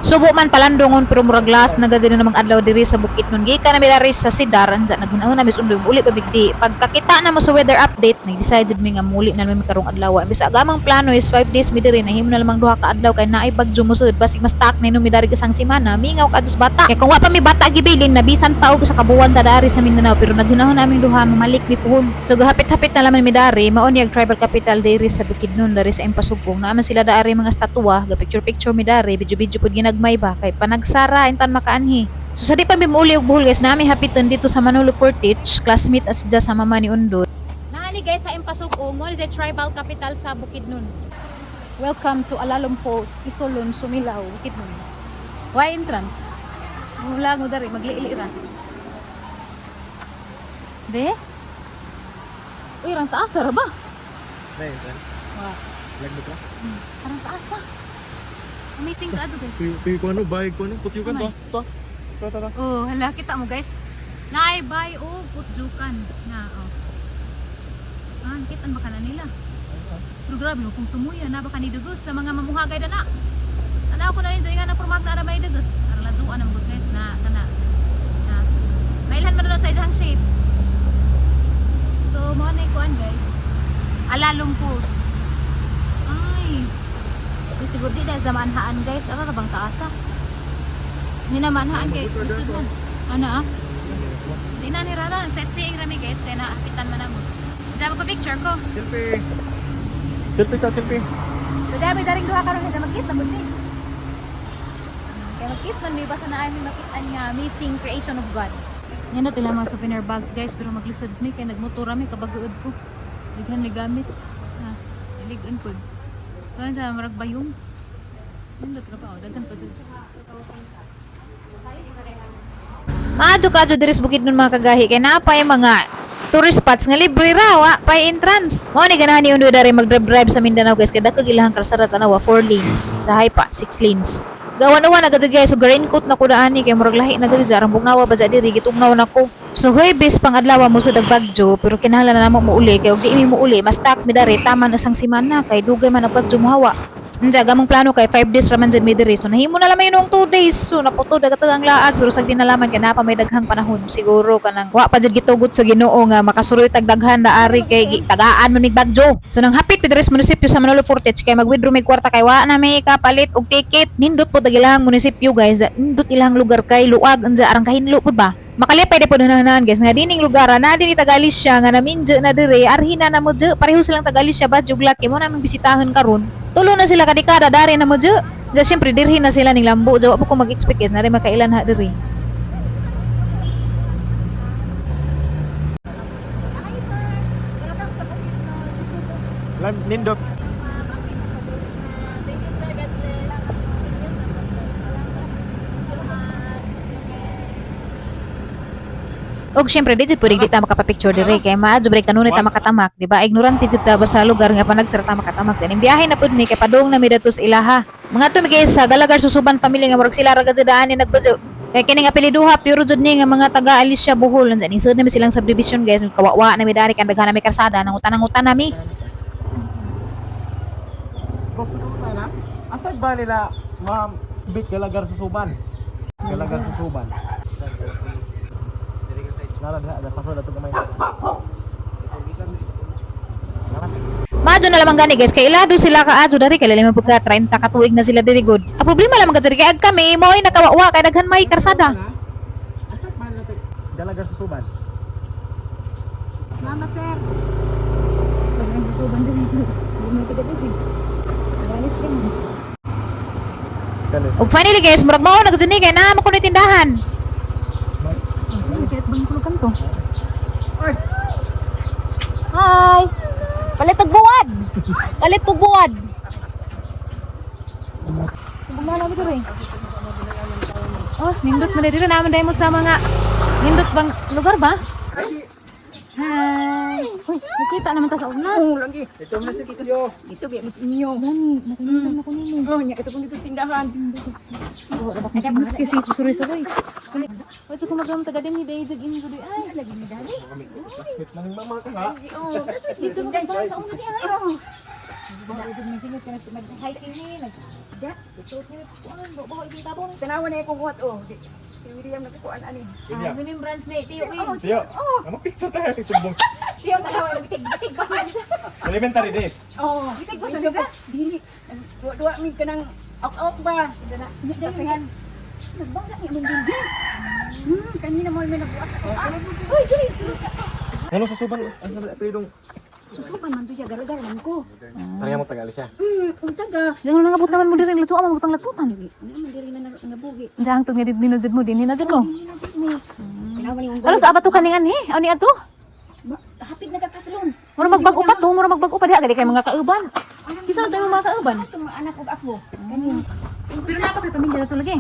Subo man palandongon pero murag las na gad na namang adlaw diri sa Bukidnon. Gikan na mi dari sa Sidar, anza naghunahuna mis undoy uli pa bigdi. Pagkakita na mo sa weather update, nag-decided mi nga muli na mi karong adlaw. Bisa agamang plano is 5 days mi diri, nahimo na lamang duha ka adlaw kay naay bagyo mosud, basig mas tak na mi dari isang semana, mingaw ka sa bata. Kay kung wa pa mi bata gibilin, nabisan pa og sa kabuwan ta dari sa Mindanao, pero naghunahon naming duha mamalik mi puhon. So gahapit-hapit na laman mi dari, mao ni ang tribal capital diri sa Bukidnon, dari sa Impasugong. Naa man sila dari mga statwa, ga picture picture mi dari, video-video pud ginagmay ba kay panagsara intan makaanhi. So sa di pa mi muuli og Bohol, guys, nami hapiton dito sa Manolo Fortich, classmate as dya sa mama ni Undoy. Naani, guys, sa Impasugong, mo ni tribal capital sa Bukidnon. Welcome to Alalom Falls, Isolon, Sumilao, Bukidnon. Why entrance? Mula mo dari magliili ra. Be? Uy, rang taas ra ba? Nay, entrance. Wa. Lag mo ka? Arang taas ah. Amazing ka ato, guys. Tuyo ko ano, bayag ko ano, putyo ka to. To. To, to, to. Oh, hala, kita mo, guys. Naay bay o putjukan na oh. Ah, nakita ba ka na nila? Pero grabe kung tumuya na baka ni dugos sa mga mamuhagay na na. Tanaw ko na rin nga na pormag na may dugos. Aron ladzuan na magud, guys, na kana. Na. Mailhan man na sa idang shape. So mo na kuan, guys. Alalong Falls. Ay. Di siguro di na sa maanhaan, guys. Ara ra bang taas ah? Hindi na maanhaan kay lisod man. Ano ah? Di na ni Rada, sightseeing rami, guys, kaya naapitan man namo. Diyan magpa-picture ko. Selfie. Selfie sa selfie. So dami daring duha karon nga mag-kiss na ni. Kaya mag-kiss man mi basta na ay makita nga amazing creation of God. Yan na tila mga souvenir bags, guys, pero maglisod mi kay nagmotor mi kabagood ko. Daghan mi gamit. Ha, lig-on pod. Kuan sa marag bayong. Nindot ra pa oh, daghan pa jud. Maadyo kadyo diri sa Bukidnon, mga kagahi, kay naa pay mga tourist spots nga libre ra, wa pay entrance. Mao ni ganahan ni Undo dari mag-drive-drive sa Mindanao, guys, kay dakog ilahang kalsada, tanawa 4 lanes sa pa 6 lanes. Gawan-uwan na gud, guys, so raincoat na ko daan ni kay murag lahi na gud arang bugnawa ba diri gitugnaw na ko. So Huwebes pang adlaw mo sa dagbagyo, pero kinahanglan na namo muuli kay og di mi muuli mas stuck mi dari taman isang semana kay dugay man ang bagyo mohawa. Unja gamong plano kay 5 days raman jud mi diri. So nahimo na lamay noong 2 days. So naputo dagat ang laag pero sag dinalaman kay naa pa may daghang panahon. Siguro kanang wa pa jud gitugot sa Ginoo nga makasuroy tag daghan na ari kay tagaan man mig bagyo. So nang hapit mi diri sa munisipyo sa Manolo Fortich kay mag-withdraw mig kwarta kay wa na may kapalit og ticket. Nindot po tag ilahang munisipyo, guys. Nindot ilang lugar kay luag unja arang kahinlo pud ba. Makalipay di po nanan, guys, nga dining lugar na dinhi taga Alicia nga naminjo na dire arhina na mo dyo. Pareho silang taga Alicia ba jug laki mo naming bisitahon karon. Tulo na sila kadikada dari na mo dyo. Ja syempre dirhi na sila ning lambo. Jawa po ko mag-expect, guys, na rin makailan ha diri. Hi sir! Welcome sa Bukidnon. Lam nindot. Thank you, sir. God bless. Og syempre di jud pwede di ta makapapicture dire kay maadyo break kanunay ta makatamak, di ba? Ignorante jud ta ba sa lugar nga panagsara ta makatamak. Ganing biyahe na pud mi kay padung na mi datos ilaha. Mga to mi, guys, sa Galagar Susuban family nga murag sila ra gud daan ni nagbadyo. Kay kining apeliduha puro jud ni nga mga taga Alicia Bohol. Nandiyan isod na mi silang subdivision, guys. Kawawa na mi dari kan daghan na mi karsada, nangutan-nangutan na mi. Gusto ko na. Asa ba nila, ma'am, Bit Galagar Susuban? Galagar Susuban. Nara diha, ada paso dato gamay. Maadyo na lamang gani, guys, kay ilado sila kaadyo dari kay lalim pagka 30 ka tuig na sila diri good. Ang problema lamang gud kay ag kami mo'y nakawawa kay daghan may karsada. Asa ba nila Galagar Susuban? Salamat, sir. Kani. Ug finally, guys, murag mao na gud ni kay naa mo kuno tindahan. Ay! Hi. Palit og buwad. Palit og buwad. Bumala mo diri. Oh, nindot man diri naman dai mo sa mga nindot bang lugar ba? Hi. Uy, nakita naman ta sa una. Oo, lagi. Ito man sa kityo. Dito kay mas inyo. Gani, nakalimutan na ko nimo. Oh, nya ito kung dito sa tindahan. Oh, rabak mo singot kasi suroy-suroy. Wait, so kung magramon taga din hiday jud inyo jud ay. Lagi ni dali. Classmate na ning mama ka ha. Oo, Dito mo sa una di ay. Nag-hiking ni nag Tanawa na akong kuhat oh. Si William nagkukuan ani. William. Remembrance day, Tiyo Win. Tiyo, ano picture tayo ni Sumbong? Tiyo, tanawa, nagtig-tig pa. Elementary days. Oh, Bisig ba sa bisa? Dili. Duwa mi kanang ok-ok ba? Dali. Nagbangga niya mong dindi. Kanina mo may nagbuat ako. Ah, uy, Julie, sulod sa ko. Ano sa suban? Ano sa apelidong? Susuban man to siya, garagar man ko. Tara mo tagali siya. Unta ga. Jangan nangabot naman mo diri, latsuan mo magpanglagputan. Ano man diri na nabugi. Unsa ang tungod ninajud mo din, ninajud mo. Dili na jud mo. Tanawa ni Ano sa abato kaning anhi? Ani ato? Hapit nagakaslon. Mura magbag-o pa to, mura magbag-o pa diha gadi kay mga kauban. Kisa man tayo mga kauban. Ato mga anak ug apo. Kani. Pero naa pa kay pamilya na to lagi.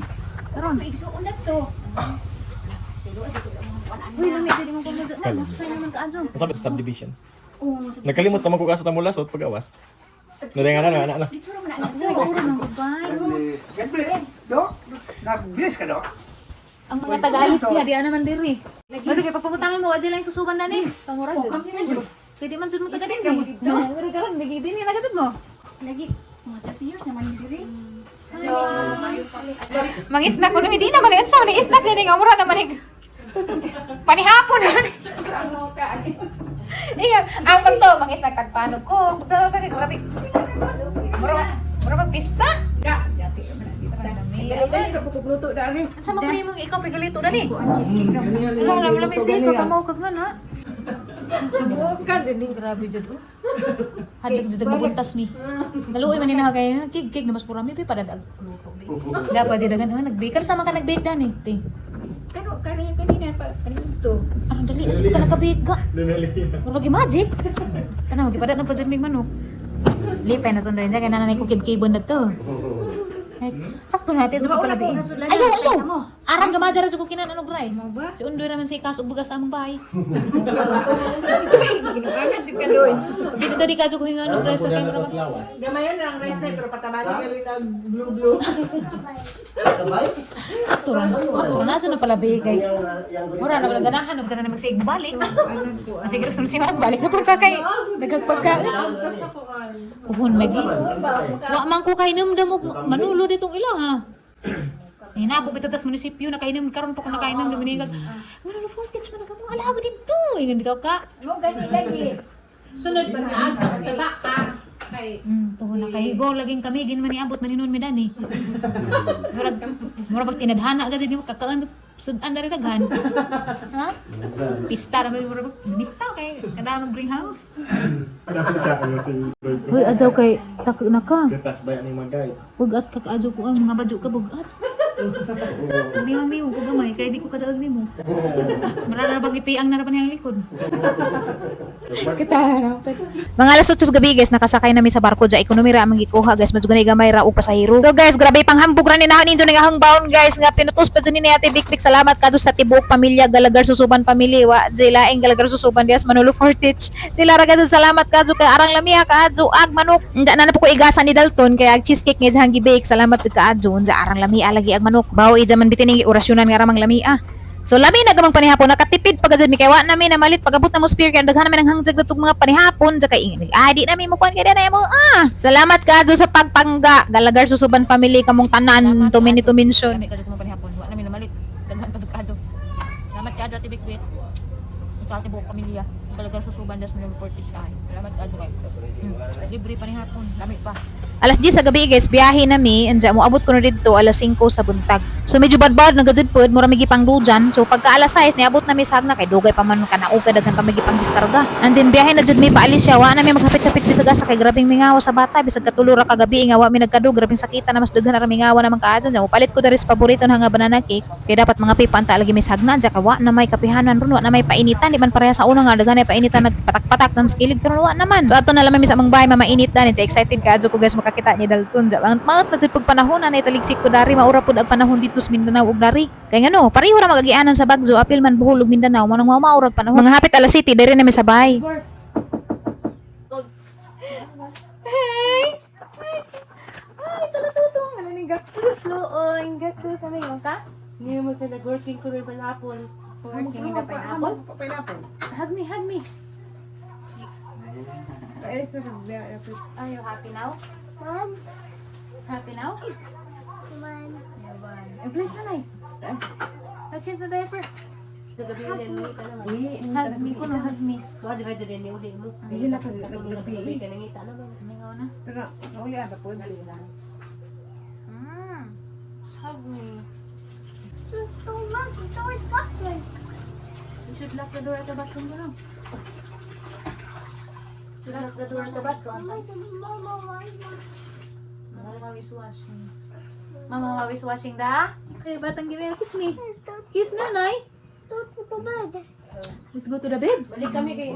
Karon igsuon na to. Silo ko sa mga kuan Uy, lami dili mo pamilya. Na, masay naman ka adyo. Ang sabi sa subdivision. Oh, sa Nakalimot naman ko ka sa tamulasot pag-awas. Naringan na na na. Dito ra man anak Ay, puro nang ubay. God bless. Do? Nag-bless ka, do? Ang mga taga-Alicia di ana man diri. Madu kay pagpangutanan mo adyo lang susuban na ni. Kamura Oh, jud. kami na jud. Kay di man jud mo taga Isip dinhi. ra mo didto. Pero karon lagi dinhi na gud mo. Lagi mga 30 years naman diri. Mangisnak ko di naman unsa man isnak dinhi nga mura naman ni panihapon man. Ano ka ani? Iya, ang pagto mangisnak tagpanog ko. Pagtanaw ta kay grabe. Mura mura magpista. Da, yati ra man ang bista. Dali ra ko pagluto dali. Unsa man kuno imong ikaw pigalito dali? Kuan cheesecake ra. Wala wala wala may siko ka mo kag nga. Subukan jud ni. Grabe jud oh. Hadlok jud maguntas mi. Naluoy man ni na kay kig kig na mas purami pi para dag luto bi. Dapat jud dagan nag-bake. Karon sama ka nag-bake dani, te. Kano kanina kanina pa kanina to. Aron dali asa ka naka-bake ga. Lumeli. Murag magic. Kana magipada na pa jud mig manok. Lipay na sundan kay nanay ko kib-kibon na to. Eh, sakto na natin, pa pala bi. Ayaw, ayaw! Arang gamaja ra jud ko kinan anog rice. Si Undoy raman sa ikas og bugas sa among bahay. Ginuangan jud ka doy. Di ba di ka jud ko hinga anog rice sa kay mura man. Lawas. Gamayon lang rice na pero patabali galing ang blue-blue. Sakto ra. Sakto na jud na pala bi kay mura na wala ganahan og tanan magsiig balik. Sige ro sunod si balik na pud ka kay daghang pagkaon. Uhon lagi. Wa man ko kainom og manulo ditong ila ha. Eh nabo bitaw tas munisipyo nakainom karon pa ko nakainom duminigag. Manulo voltage man ka mo ala ako didto. Ingon dito ka. Mo gani lagi. Sunod pa na aga, sa baka. Kay Tuhon na kay go laging kami gin man niabot maninon mi dani. Murag murag pag tinadhana ka din mo kakaan sudan na rin daghan. Ha? Pista ra man murag mista kay kada mag bring house. Hoy adyaw kay tak na ka. Ketas ba ni magay? Bugat ka kaadyo ko ang mga badyo ka bugat. Hindi man niyo ko gamay kay di ko kadaog nimo. Mararabag ni piang narapan niyang likod. Mga alas 8 sa gabi guys, nakasakay nami sa barko dya. Ekonomi ra among gikuha guys, medyo ganay gamay ra og pasahero. So guys, grabe panghambog ra ni na ninyo nga hangbaon guys nga pinutos pa jud ni Ate Bik Bik. Salamat kadto sa tibuok pamilya Galagar Susuban family wa jay laing Galagar Susuban dias Manolo Fortich. Sila ra kadto, salamat kadto kay arang lamia kaadto ag manok. Unja na na po ko igasa ni Dalton kay ag cheesecake nga dihang gi-bake. Salamat jud kaadto unja arang lamia lagi ag manok. Bawo ija man bitin ning orasyonan nga ramang lamia. So lami na gamang panihapon nakatipid pag mi kay wa nami na malit pagabot na mo spear kay daghan namin ang hangjag natong mga panihapon ja kay ingin. Ah, di nami mo kuan kay na mo ah. Salamat kaadto sa pagpangga. Galagar Susuban family kamong tanan to many to mention. Lami kadto mo panihapon wa nami namalit. Daghan pa jud kaadto. Salamat kaadto Ate Bik Bik. Sa tibuok pamilya. Galagar Susuban das Manolo Fortich ay. Salamat kaadto kay. Libre panihapon. Lami pa. Alas 10 sa gabi guys, biyahe nami anja mo abot ko na didto alas 5 sa buntag. So medyo badbad na gajud pod, mura mi gipang dujan. So pagka alas 6 niabot nami sa Hagna kay dugay pa man kanaog ka daghan pa mi gipang diskarga. And then biyahe na jud mi paalis siya, wa na mi maghapit-hapit bisag asa kay grabing mingawa sa bata bisag katulo ra kagabi nga wa mi nagkadug, grabing sakita na mas daghan ra mingawa naman kaadto. Nya palit ko diri sa paborito na nga banana cake. Kay dapat mga pipa anta lagi mi sa Hagna anja ka wa na may kapihanan ron, wa na may painitan, di man pareha sa una nga daghan ay painitan nagpatak-patak nang skilid karon wa naman. So ato na lang mi sa among bahay mamainit na ni excited ka ko guys makakita ni Dalton. Ang maot na jud pag panahon na taligsik ko dari maura pud ang panahon dito sa Mindanao ug dari. Kay ngano, pareho ra magagianan sa Bagzo, apil man Bohol ug Mindanao, manong maura ang panahon. Mga hapit alas city diri na mi sa bahay. Ay, talatutong. Ano ning gakus, luoy. Gakus, ano yung ka? Hindi mo siya nag-working ko rin pineapple. Working in the pineapple. Pineapple. Hug me, hug me. Are you happy now? Mom? Happy now? Bless na, Nay. Change the diaper. Hug me kuno, hug me. Hindi na ka nagbi. Mingaw na. Pero nauya na po. Hug me. You should lock the door at the bathroom now. Should lock the door at the bathroom. Mama is washing. Mama is washing da? Okay, batang, give me a kiss me. Kiss na, Nay. Let's go to the bed. Balik kami kay